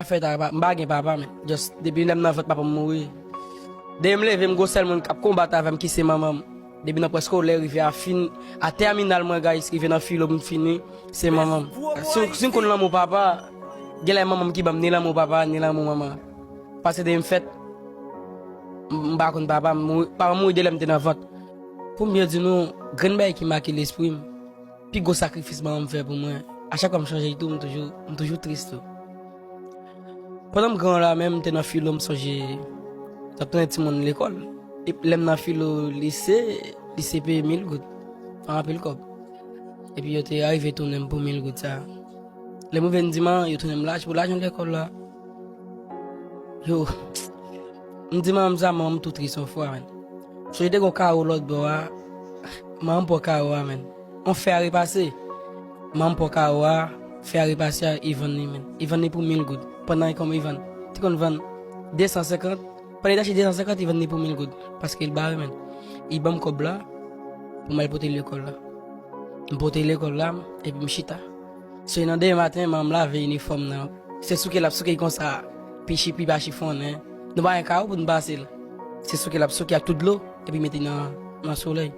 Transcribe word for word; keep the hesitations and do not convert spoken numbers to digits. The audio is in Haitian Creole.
Fèt a pa, m pa gen papa, men. Just, depi lè m nan vant papa m mouri. Depi m leve, m gon sèl moun k ap konbat avè m, ki se manman m. Depi nan preskolè, rive a fin, a tèminal mwen, guys, rive nan filo, m fini, se manman m. Si, si m konn lanmou papa, genlè manman m ki ban m ni lanmou papa, ni lanmou manman. Paske depi m fèt, m, m pa konn papa m, mouri, papa m mouri de lè m te nan vant. Pou m byen di nou, grenn bagay ki make lespri m, pi gwo sakrifis manman m fè pou mwen. A chak fwa m chonje l tou, m toujou, m toujou tris tou. Pandan m gran la menm, m te nan filo, m sonje, t ap tounen timoun lekòl. E lè m nan filo, lise, lise peye mil goud. An anpil kòb. Epi yo te arive tounen m pou mil goud sa. Lè m rive, m di manman, yo tounen m laj pou lajan lekòl la. Yo, m di manman m sa, manman m tou tris yon fwa, men. Sonje te gon kawo lòt bò a, manman m pran kawo a, men. On fè a repase. Manman m pran kawo a, fè a repase a, i vann li, men. I vann li pou mil goud. Pandan i kòm i vann. Te konn vann de san senkant. Pandan i te achte de san senkant, i vann li pou mil goud. Paske l bare, men. I ban m kòb la, pou m al pote l lekòl la. M pote l lekòl la, epi m chita. Se nan demen maten, manman m lave inifòm nan. Se souke l ap souke konsa, pi chi, pi pa chifonnen. Nou pa gen kawo pou n pase l. Se souke l ap souke ak tout dlo, epi mete nan, nan solèy.